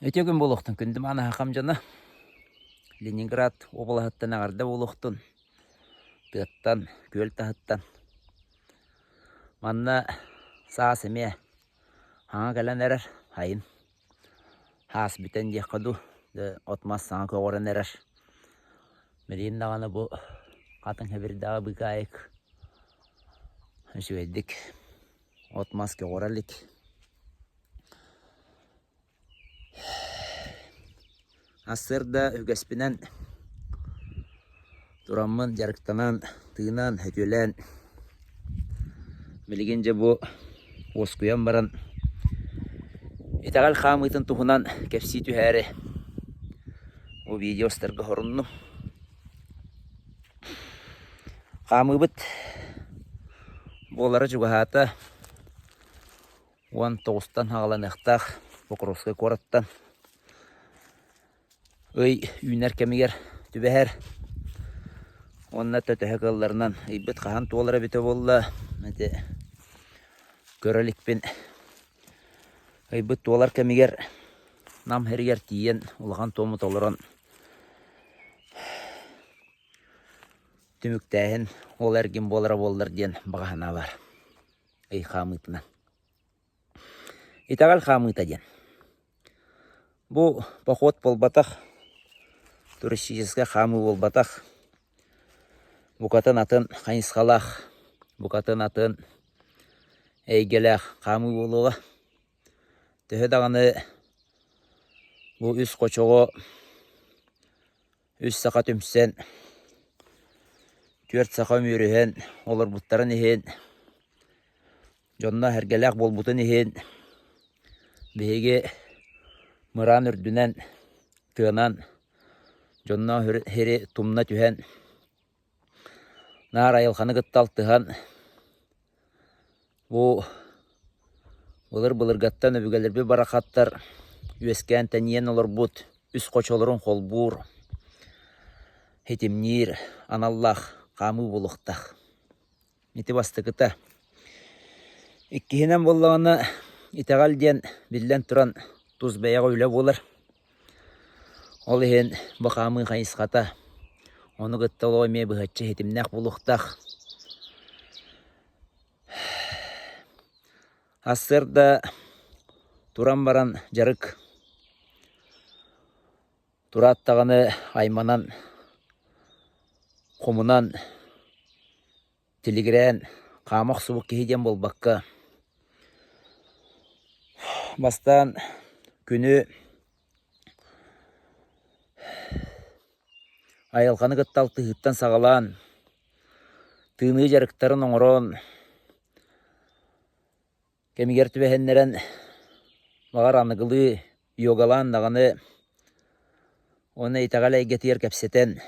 Үтүө күн буолуохтун, күндү мааны хахам дьоно! Ленинград уобалаһыттан эҕэрдэ буолуохтун, тыаттан, күөл таһыттан. Манна саас эмиэ хаҥа кэлэн эрэр, сайын саас бүтэн диэххэ дуу, от-мас саҥа көҕөрөн эрэр. Билигин даҕаны бу хатыҥ хэбирдэҕэ быыкаайык үчүгэйдик от-мас көҕөрө илик. Сарсыарда үгэспинэн тураммын дьарыктанан, тыынан, сөтүөлээн билигин дьэ бу уоскуйан баран итэҕэл хаамыытын туһунан кэпсии түһээри бу видео устарга соруннум. Хаамыыбыт буолара чугаһаата. 19-тан саҕаланыахтаах Покровскай куораттан ый үүнэр кэмигэр түбэһэр. Уонна төһө кыалларынан ыйбыт хаһан туолара эбитэ буолла, ити көрө иликпин. Ыйбыт туолар кэмигэр Нам сиригэр тиийэн улахан туому толорон түмүктээһин ол эргин буолара буоллар диэн баҕа санаа баар. Ый хаамыытынан. Итэҕэл хаамыыта диэн. Бу поход буолбатах, туристическай хаамыы буолбатах, букатын атын хайысхалаах, букатын атын эйгэлээх хаамыы буолуоҕа. Төһө даҕаны бу үс хочоҕо үс саха түмсэн, түөрт саха үмүөрүһэн олорбуттарын иһин, дьонно-сэргэлээх буолбутун иһин биһиги мыраан үрдүнэн тыанан дьонноох сири тумна түһэн, наар айылҕаны кытта алтыһан Бу былыр-былыргаттан өбүгэлэрбит барахсаттар үөскээн тэнийэн олорбут үс хочолорун холбуур, ситимниир аналлаах хаамыы буолуохтаах. Ити бастакыта. Иккиһинэн буоллаҕына, итэҕэл диэн биллэн туран тус бэйэҕэ үлэ буолар. Ол иһин бу хаамыы хайысхата ону кытта олох эмиэ быһаччы ситимнээх буолуохтаах. Сарсыарда туран баран дьарык тураат даҕаны айманан, хомунан, тилигирээн хаама охсубут киһи диэн буолбакка, бастаан күнү Айылҕаны кытта алтыһыыттан саҕалаан, тыыныы дьарыктарын оҥорон, кэмигэр түбэһиннэрэн, баҕар аныгылыы йогалаан даҕаны уонна итэҕэл эйгэтигэр кэпсэтэн,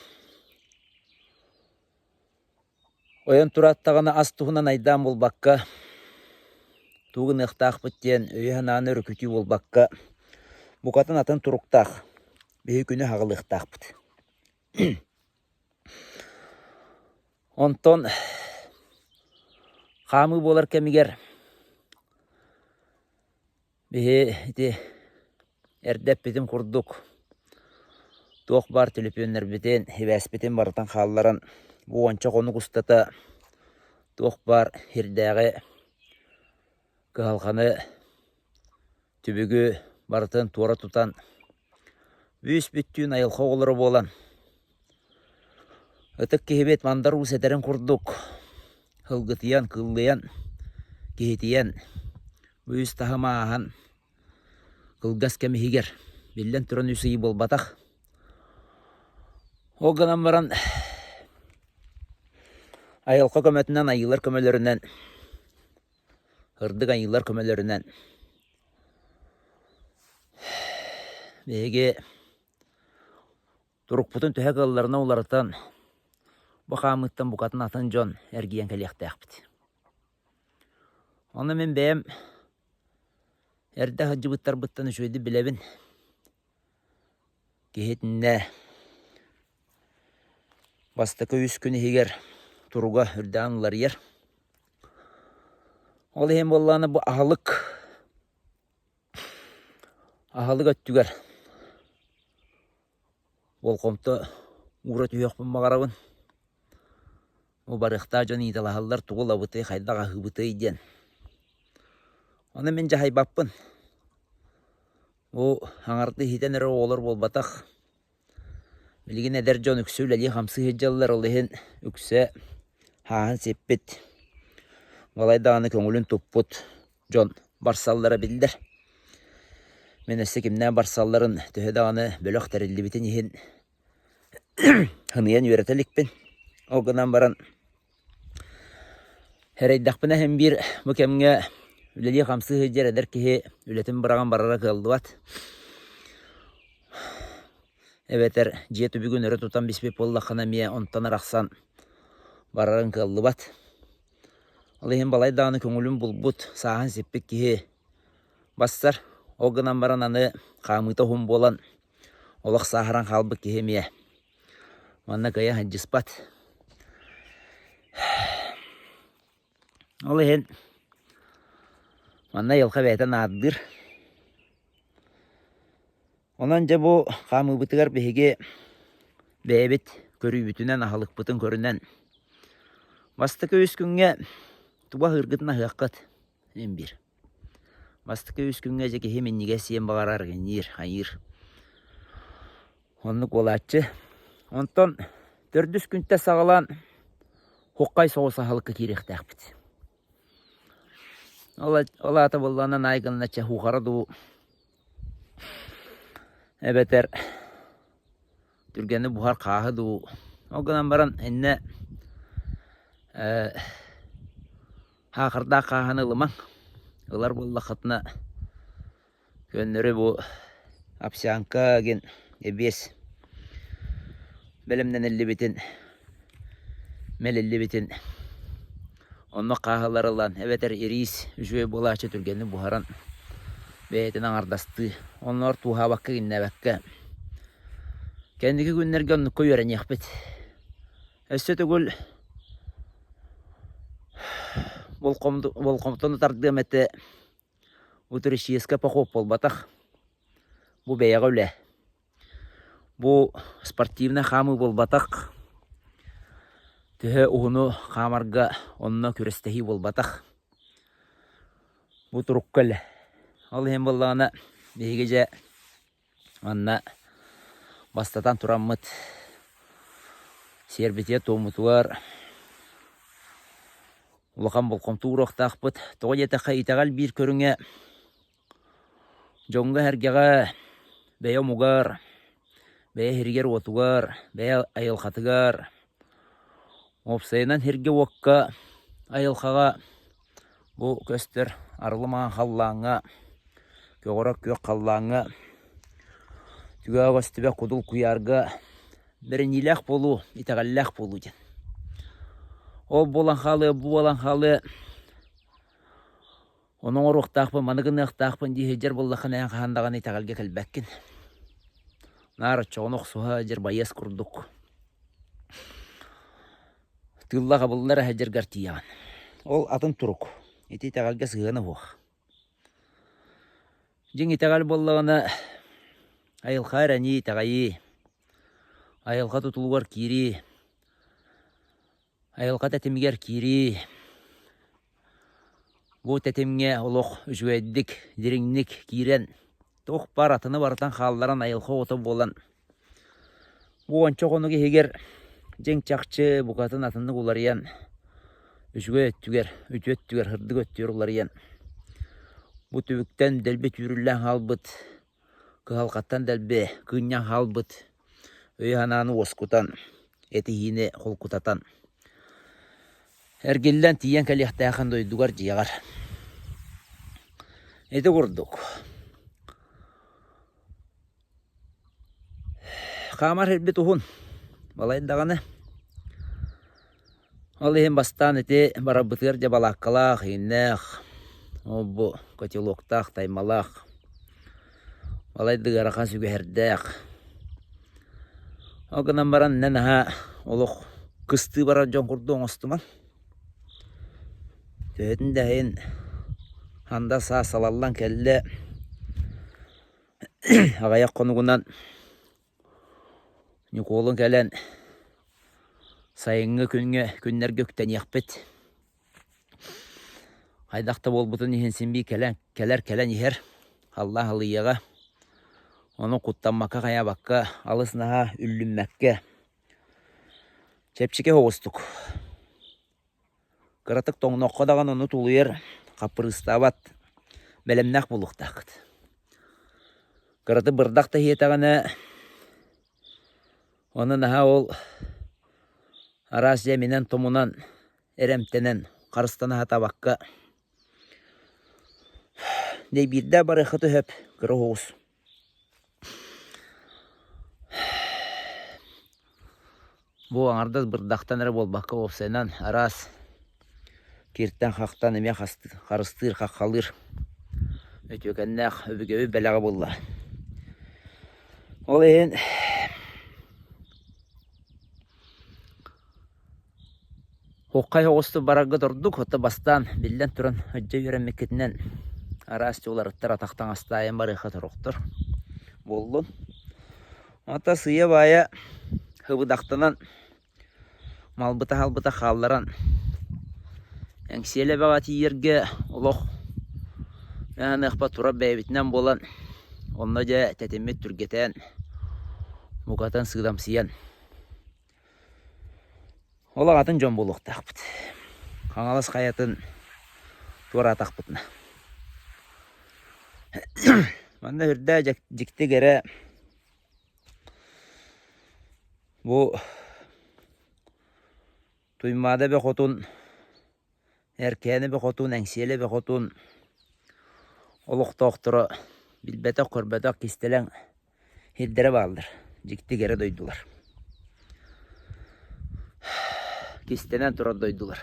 Ойон тураат даҕаны ас туһунан айдаан буолбакка, тугу гыныахтаахпыт диэн өйү-санааны өрүкүтүү буолбакка, букатын атын туруктаах биһи күнү аҕалыахтаахпыт. Онтон хаамыы буолар кэмигэр Биһи ити эрдэ эппитим курдук туох баар төлөпүөннэрбитин, сибээспитин барытын хаалларан бу уонча хонук устата туох баар сирдээҕи кыһалҕаны, түбүгү барытын туора тутан бүүс-бүттүүн айылҕа оҕолоро буолан ытык киһибит Мандар Уус этэрин курдук һылгытыйан, кыллыйан, киһитийэн Бу үс таһым ааһан кылгас кэм иһигэр, биллэн туран үс ый буолбатах. Ол гынан баран айылҕа көмөтүнэн, айыылар көмөлөрүнэн, ырдык айыылар көмөлөрүнэн биһиги турукпутун төһө кыалларынан уларытан, бу хаамыыттан букатын атын дьон эргийэн кэлиэхтээхпит. Ону мин бэйэм эрдэ сылдьыбыттарбыттан үчүгэйдик билэбин. Киһи итиннэ бастакы үс күн иһигэр туруга үрдээн уларыйар. Ол иһин буоллаҕына бу аһылык. Аһылык өттүгэр болҕомто уура түһүөхпүн баҕарабын. Бу барыахтаах дьон ыйыталаһаллар тугу ылабытый, хайдах аһыыбытый диэн. Ону мин дьаһайбаппын. Бу аҥардыы иһитэн эрэр оҕолор буолбатах. Билигин эдэр дьон үксэ үлэлии-хамсыы сылдьаллар, ол иһин үксэ хааһын сиппит, балай даҕаны көҥүлүн туппут дьон барсаллара биллэр. Мин өссө кимнээх барсалларын төһө даҕаны бөлөх тэриллибитин иһин һыныйан үөрэтэ иликпин. Ол гынан баран эрэйдэхпинэ син биир бу кэмҥэ үлэлии-хамсыы сылдьар эдэр киһи үлэтин быраҕан барара кыаллыбат. Эбэтэр дьиэ түбүгүн өрө тутан биспит буоллаххына эмиэ онтон арахсан барарыҥ кыаллыбат. Ол иһин балай даҕаны көҥүлүн булбут, сааһын сиппит киһи бассар. Ол гынан баран аны хаамыыта уһун буолан олох сааһыран хаалбыт киһи эмиэ манна кыайан сылдьыспат. Ол иһин манна айылҕа бэйэтэ наардыыр. Онон дьэ бу хаамыыбытыгар биһиги бэйэбит көрүүбүтүнэн, аһылыкпытын көрүнэн бастакы үс күҥҥэ тугу аһыыргытын аһыаххыт син биир. Бастакы үс күҥҥэ дьэ киһи минньигэс сиэн баҕарар, иҥниир, хайыыр. Оннук буолааччы. Онтон төрдүс күнтэн саҕалаан хуххай соҕус аһылыкка киириэхтээхпит. Ол, ол аата буоллаҕына наай гынна чахуухара дуу эбэтэр түргэнник буһар хааһы дуу. Ол гынан баран иннэ ээ хаахырдаах хааһыны ылымаҥ. Ылар буоллаххытына Көннөрү бу овсянка диэн эбиэс бэлэмнэниллибитин, мэлиллибитин онно хааһылар ылан эбэтэр ириис үчүгэй буолааччы түргэнник буһаран бэйэтин аҥардастыы онноор тууһаабакка иҥнэбэккэ кэнники күннэргэ оннукка үөрэниэхпит. Өссө төгүл болҕомтону тардыам этэ Бу туристическай поход буолбатах, бу бэйэҕэ үлэ. Бу спортивнай хаамыы буолбатах, төһө уһуну хаамарга онно күрэстэһии буолбатах. Бу турукка үлэ. Ол иһин буоллаҕына биһиги дьэ манна бастатан тураммыт сиэрбитигэр-туоммутугар улахан болҕомто ууруохтаахпыт. Тоҕо диэтэххэ, итэҕэл биир көрүҥэ дьоҥҥо-сэргэҕэ, бэйэ омугар, бэйэ сиригэр-уотугар, бэйэ айылҕатыгар, уопсайынан сиргэ-уокка, айылҕаҕа бу көстөр арылы маҥан халлааҥҥа, көҕөрөр күөх халлааҥҥа, түгэҕэ көстүбэт кудул куйаарга бэриниилээх буолуу, итэҕэллээх буолуу диэн. Ол буолан хаалыа, бу буолан хаалыа, ону оҥоруохтаахпын, маны гыныахтаахпын дии сылдьар буоллаххына эн хаһан даҕаны итэҕэлгэ кэлбэккин. Наар оччоҕуна охсуһа сылдьар байыас курдук тыылла-хабыллар сылдьаргар тиийэҕин. Ол атын турук. Ити итэҕэлгэ сыһыана суох. Дьиҥ итэҕэл буоллаҕына, айылҕа эрэнии, итэҕэйии, айылҕа тутулугар киирии, айылҕа тэтимигэр киирии, бу тэтимҥэ олох үчүгэйдик, дириҥник киирэн, туох баар атыны барытын хаалларан айылҕа оҕото буолан Бу уонча хонук иһигэр дьиҥ-чахчы букатын атыннык уларыйан, үчүгэй өттүгэр, үтүө өттүгэр, сырдык өттүгэр уларыйан, бу түбүктэн дэлби түүрүллэн хаалбыт, кыһалҕаттан дэлби кыынньан хаалбыт өйү-санааны уоскутан, этиһиини холкутатан, эргиллэн тиийэн кэлиэхтээххин дойдугар, дьиэҕэр. Ити курдук. Хаамар сирбит уһун, балай даҕаны. Ол иһин бастаан ити барарбытыгар дьэ балааккалаах, ииннээх, ол-бу котелоктаах, таймалаах, балай да ыарахан сүгэһэрдээх. Ол гынан баран иннэ наһаа олох кыстыы барар дьон курдук оҥостумаҥ. Төһөтүн да иһин анда саас салаллан кэллэ. Аҕыйах хонугунан Ньукуолун кэлэн сайыҥҥы күҥҥэ күннэргэ үктэниэхпит. Хайдах да буолбутун иһин син биир кэлэн кэлэр кэлэн иһэр. Аллаах алыйыаҕа. Ону куттаммакка хайаабакка алыс наһаа үллүммэккэ чэпчэки соҕустук Кыратык тоҥноххо даҕаны ону тулуйар, хаппырыыстаабат, бэлэмнээх буолуохтааххыт. Кыратык бырдах да иһиэтэҕинэ, ону наһаа ол араас дьэминэн-томунан эрэмтэнэн харыстана сатаабакка дьэ биирдэ барыахха сөп кыра оҕус. Бу аҥардас бырдахтан эрэ буолбакка уопсайынан араас киртэн-хахтан эмиэ харыстыыр, хаххалыыр үтүөкэннээх өбүгэбит бэлэҕэ буолла. Ол иһин Хуххай оҕустук бараргыт ордук, оттон бастаан, биллэн туран, өддьө үөрэммиккитинэн араас дьуларыттар атах таҥастаайан барыахха сорохтор буоллун. Онтон сыыйа-баайа хыбыдахтанан, малбыта-халбыта хаалларан, Эҥсиэлэ эбэҕэ тиийэргэ олох аныахпа турар бэйэбитинэн буолан, онно дьэ тэтиммит түргэтээн, букатын сыыдамсыйан Ол аҕатын дьон буолуохтаахпыт. Хаҥалас хайатын туораатахпытына. Манна үрдээ дьикти кэрэ бу Туймаада эбэ хотун Эркээни эбэ хотун, Эҥсиэли эбэ хотун олохтоохторо билбэтэх-көрбөтөх кистэлэҥ сирдэрэ бааллар, дьикти кэрэ дойдулар. Кистэнэн турар дойдулар.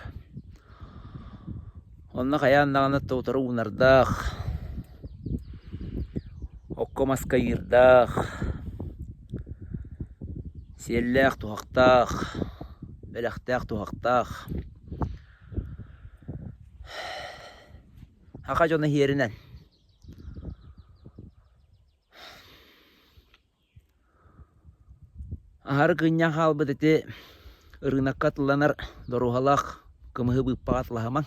Онно хайаан даҕаны утары уунардаах, окко-маска ыырдаах, сиэллээх-туһахтаах, бэлэхтээх-туһахтаах Саха дьоно иһиэринэн Аһары кыынньан хаалбыт ити ырыынакка атылланар доруоһалаах кымыһы быыппаҕа атылаһымаҥ.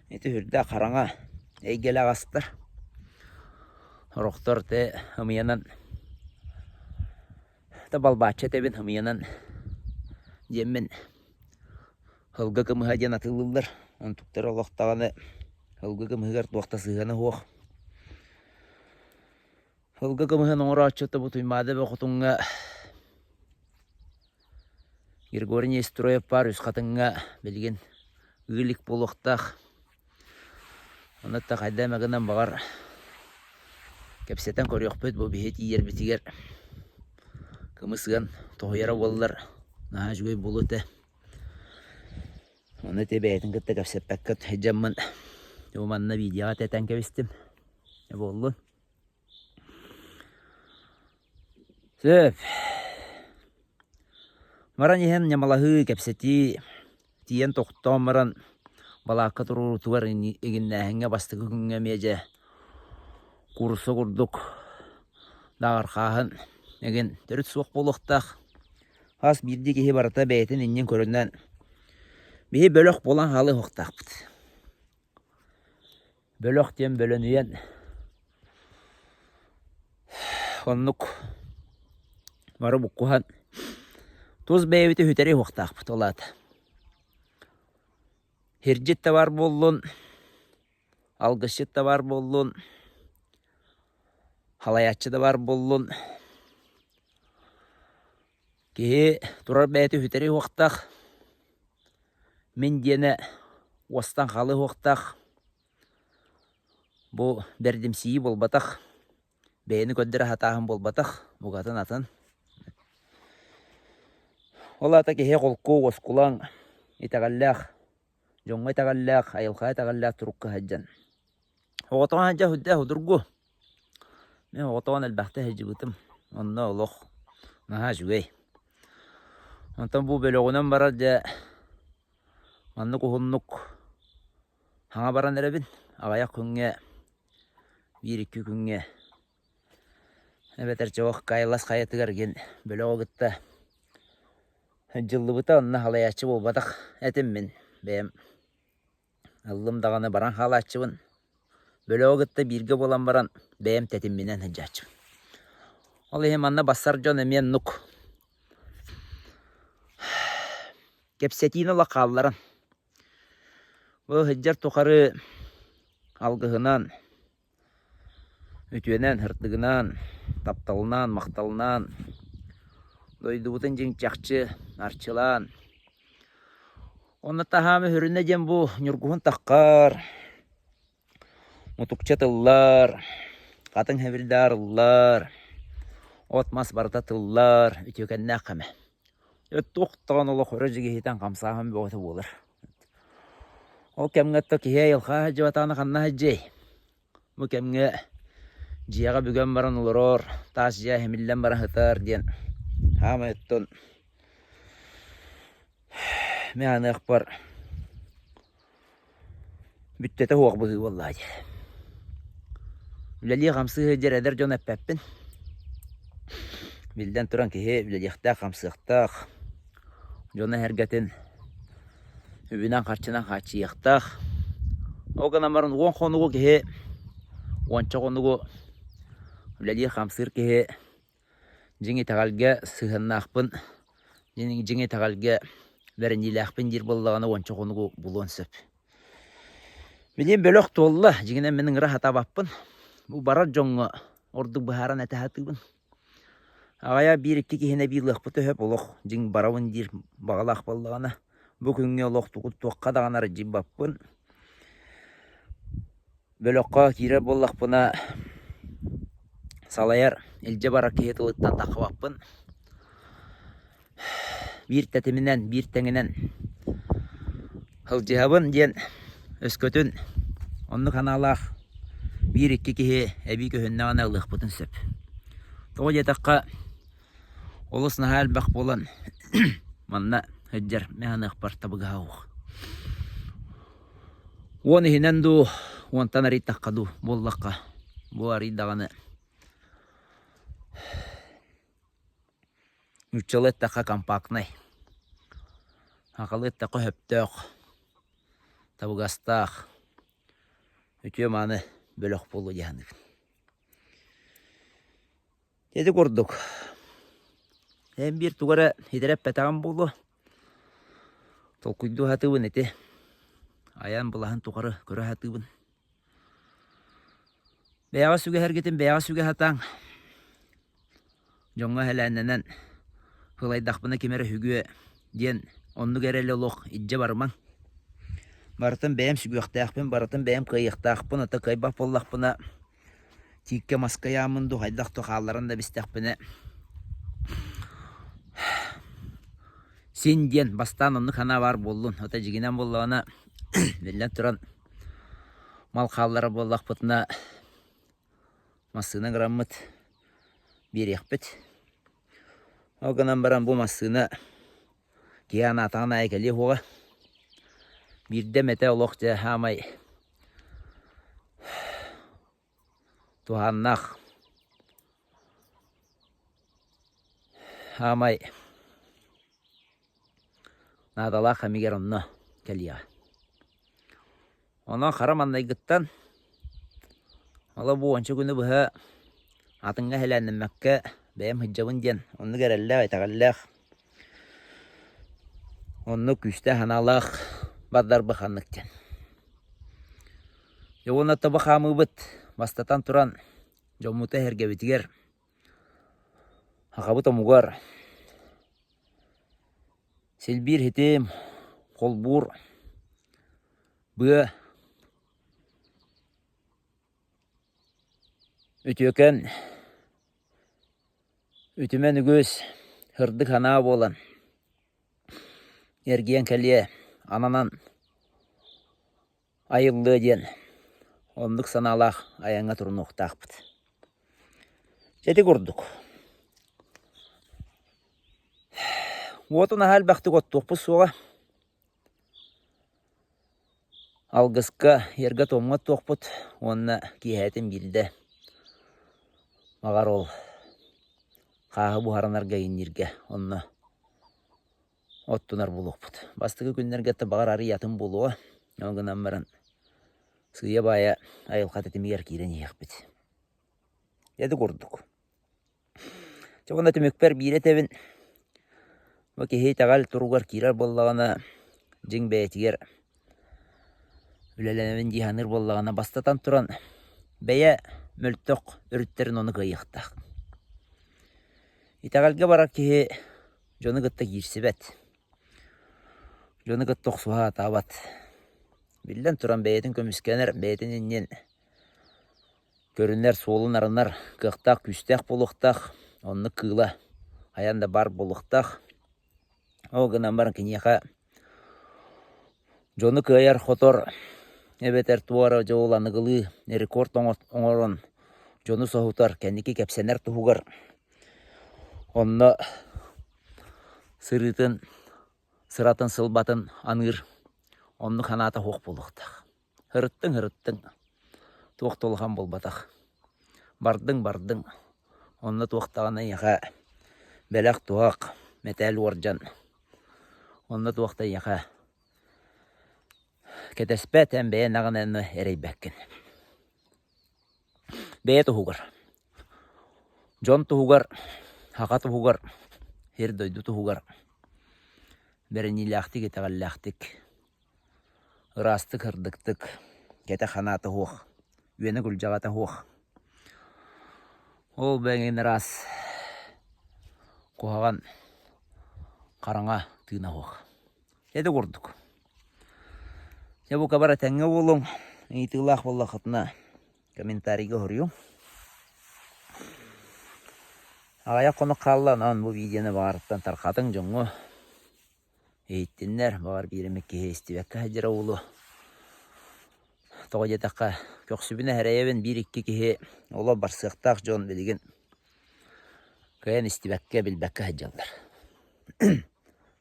Ити сүрдээх хараҥа эйгэлээх астар. Сорохтор ити ымыйанан да балбааччы этэбин ымыйанан диэммин Һылгы кымыһа диэн атыылыыллар, онтуктара олох даҕаны һылгы кымыһыгар туох да сыһыана суох. Һылгы кымыһын оҥорооччута бу Туймаада эбэ хотуҥҥа Григорий Нестероев баар Үс Хатыҥҥа билигин ыылик буолуохтаах. Ону да хайда эмэ гынан баҕар кэпсэтэн көрүөхпүт бу биһи тиийэрбитигэр кымыс ыан тоһуйара буоллар наһаа үчүгэй буолуо этэ. Ону ити бэйэтин кытта кэпсэппэккэ сылдьаммын бу манна видеоҕа тэтэн кэбистим. Буоллун. Сөп. Баран иһэн ньамалаһыы, кэпсэтии, тиийэн тохтоон баран балаакка туруорутугар игиннээһиҥҥэ бастакы күҥҥэ эмиэ дьэ куурусса курдук дааҕырхааһын игин төрүт суох буолуохтаах. Хас биирдии киһи барыта бэйэтин иннин көрүнэн биһи бөлөх буолан хаалыа суохтаахпыт. Бөлөх диэн бөлөнүйэн оннук бары буккуһан тус бэйэбити үтэриэ суохтаахпыт ол аата. Сирдьит да баар буоллун, алгысчыт да баар буоллун, халайааччы да баар буоллун Киһи турар бэйэтэ үтэри уохтаах, мин диэнэ уостан хаалыы уохтаах. Бу бэрдимсийии буолбатах, бэйэни көрдөрө сатааһын буолбатах, букатын атын. Ол аата киһи холку, уоскулаҥ, итэҕэллээх, дьоҥҥо итэҕэллээх, айылҕаҕа итэҕэллээх турукка сылдьан. Оҕотоҕун сылдьа сүрдээх судургу. Мин оҕотоҕун элбэхтэ сылдьыбытым. Онно олох наһаа үчүгэй. Онтон бу бөлөҕүнэн барар дьэ маннык уһуннук хаҥа баран эрэбин. Аҕыйах күҥҥэ Биир-икки күҥҥэ эбэтэр чох Кайлас хайатыгар гин бөлөҕү кытта сылдьыллыбыта, онно халайааччы буолбатах этим мин бэйэм. Ыллым даҕаны баран хаалааччыбын. Бөлөҕү кытта бииргэ буолан баран бэйэм тэтимминэн сылдьааччыбын. Ол иһин манна бассар дьон эмиэ оннук кэпсэтиини ыла хаалларан Бу сылдьар тухары алгыһынан, үтүөнэн, сырдыгынан, тапталынан, махталынан дойдубутун дьиҥ чахчы арчылаан Онно таһаама сүрүнэ диэн бу ньургуһун таххар, мутукча тыллар, хатыҥ хэбирдээр ыллар, от-мас барыта тыллар, үтүөкэннээх кэмэ. Туох даҕаны олох өрө дьигиһитэн хамсааһын бөҕөтө буолар. Ол кэмҥэ то киһи айылҕа сылдьыбатаҕына ханна сылдьыай? Бу кэмҥэ дьиэҕэ бүгэн баран олорор, таас дьиэ симиллэн баран сытар диэн хаамай оттон мин аныахпар Бүттэтэ суох быһыы буоллаҕа дии. Үлэлии-хамсыы сылдьар эдэр дьону эппэппин. Биллэн туран киһи үлэлиэхтээх-хамсыахтаах, дьоно-сэргэтин үбүнэн-харчынан хааччыйыахтаах. Ол гынан баран уон хонугу киһи, уонча хонугу үлэлиир-хамсыыр киһи дьиҥ итэҕэлгэ сыһыаннаахпын, дьиҥ итэҕэлгэ бэриниилээхпин диир буоллаҕына уонча хонугу булуон сөп. Билигин бөлөх туолла, дьиҥинэн мин ыҥыра сатаабаппын. Бу барар дьоҥҥо ордук быһааран этэ сатыыбын. Аҕайа биир-икки киһини эбии ылыахпыт өһөп олох дьиҥ барабын диир баҕалаах буоллаҕына, бу күҥҥэ олох туохха даҕаны аралдьыйбаппын. Бөлөххө киирэр буоллахпына, салайар, илдьэ барар киһи тылыттан таххыбаппын. Биир тэтиминэн, биир тэҥинэн сылдьыһабын диэн өскөтүн оннук санаалаах биир-икки киһи эбии көһүннэҕинэ ылыахпытын сөп. Тоҕо диэтэххэ, олус наһаа элбэх буолан манна сылдьар мин саныахпар табыгаһа суох. Уон иһинэн дуу, уонтан арыйдахха дуу буоллахха, бу арый даҕаны нууччалыы эттэххэ компактнай, сахалыы эттэххэ сөптөөх, табыгастаах, үтүө-мааны бөлөх буолуо дии саныыбын. Ити курдук, эн биир тугу эрэ итирэ эппэтэҕим буолуо, толкуйдуу сатыыбын ити, айан былаһын тухары көрө сатыыбын. Бэйэҕэ сүгэһэргитин бэйэҕэ сүгэ сатааҥ, дьоҥҥо эһэлээннэнэн сылайдахпына ким эрэ сүгүө диэн оннук эрэли олох илдьэ барымаҥ. Барытын бэйэм сүгүөхтээхпин, барытын бэйэм кыайыахтаахпын, ата кыайбат буоллахпына тииккэ маска ыйааммын дуу, хайдах дуу хаалларан да бистэхпинэ син диэн бастаан оннук санаа баар буоллун. Ото дьигинэн буоллаҕына, биллэн туран, мал хаалларар буоллахпытына, массыына гыраммыт биэриэхпит. Ол гынан баран бу массыына киһи анаатаҕын аайы кэлиэ суоҕа. Биирдэ эмэтэ олох дьэ саамай туһааннаах саамай наадалаах кэмигэр онно кэлиэҕэ. Онон хара маҥнайгыттан олох бу уонча күнү быһа атыҥҥа эһэлээннэммэккэ бэйэм сылдьабын диэн оннук эрэллээх, итэҕэллээх, оннук күүстээх санаалаах бардарбы ханнык диэн. Дьэ уонна тобо хаамыыбыт бастатан туран дьоммуту-эһэргэбитигэр, сахабыт омугар силбиир ситим, холбуур быа үтүөкэн үтүмэн үгүс сырдык санаа буолан эргийэн кэлиэ ананан айыллыа диэн оннук санаалаах айаҥҥа турунуохтаахпыт. Ити курдук. Уоту наһаа элбэхтик оттуохпут суоҕа. Алгыска, ергэ-туомҥа оттуохпут уонна киэһээтин биирдэ. Баҕар ол хааһы буһаранарга иҥнииргэ онно оттунар буолуохпут. Бастакы күннэргэ баҕар арыый атын буолуо, ол гынан баран сыыйа-баайа айылҕа тэтимигэр киирэн иһиэхпит. Ити курдук. Дьэ уонна түмүкпэр биири этэбин, бу киһи итэҕэл туругар киирэр буоллаҕына, дьиҥ бэйэтигэр үлэлэнэбин дии саныыр буоллаҕына, бастатан туран, бэйэ мөлтөх өрүттэрин ону кыайыахтаах. Итэҕэлгэ барар киһи дьону кытта киирсибэт, дьону кытта охсуһа сатаабат. Биллэн туран, бэйэтин көмүскэнэр, бэйэтин иннин көрүнэр, суолун арынар кыахтаах, күүстээх буолуохтаах, оннук кыыла хайаан да баар буолуохтаах. Ол гынан баран киниэхэ дьону кыайар-хотор эбэтэр туох эрэ дьол аныгылыы рекорд оҥорон дьону соһутар, кэнники кэпсэнэр туһугар онно сырыытын, сыратын, сылбатын аныыр оннук санаата суох буолуохтаах. Һырыттыҥ-һырыттыҥ, туох да улахан буолбатах. Бардыҥ-бардыҥ, онно туох даҕаны эйиэхэ бэлэх-туһах, мэтээл уордьан, онно туох да эйиэхэ кэтэспэт, эн бэйэҥ даҕаны онно эрэйбэккин. Бэйэ туһугар, дьон туһугар, саха туһугар, сир-дойду туһугар бэриниилээхтик, итэҕэллээхтик Ыраастык, сырдыктык, кэтэх санаата суох, үөнэ-күлдьэҕэтэ суох. Ол бэйэҥин ыраас, куһаҕан, хараҥа тыына суох. Ити курдук. Дьэ бука бары этэҥҥэ буолуҥ, ыйытыылаах буоллаххытына комментарийга суруйуҥ. Аҕыйах хонук хаалла, онон бу видеоны баҕарыттан тарҕатыҥ дьоҥҥо. Иһиттиннэр, баҕар биир эмит киһи истибэккэ сылдьара буолуо. Тоҕо диэтэххэ, көхсүбүн эһэрэйэбин биир-икки киһи олох барсыахтаах дьон билигин кыайан истибэккэ, билбэккэ сылдьаллар.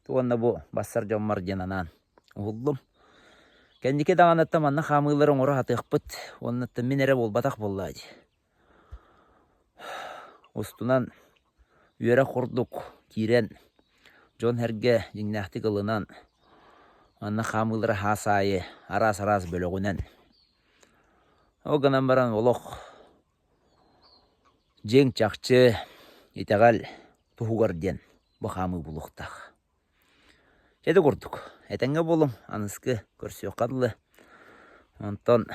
Уонна бу бассар дьоммор диэн анаан уһуллум. Кэнники даҕаныттан манна хаамыылары оҥоро сатыахпыт уонна мин эрэ буолбатах буоллаа дии. Устунан үөрэх курдук киирэн дьон-сэргэ дьиҥнээхтик ылынан манна хаамыылара хаас аайы араас-араас бөлөҕүнэн. Ол гынан баран олох дьиҥ чахчы итэҕэл туһугар диэн бу хаамыы буолуохтаах. Ити курдук, этэҥҥэ буолуҥ, аныгыскы көрсүөххэ дылы. Онтон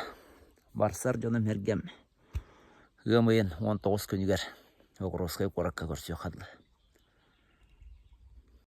барсар дьонум-сэргэм ыам ыйын 19 күнүгэр Покровскай куоракка көрсүөххэ дылы.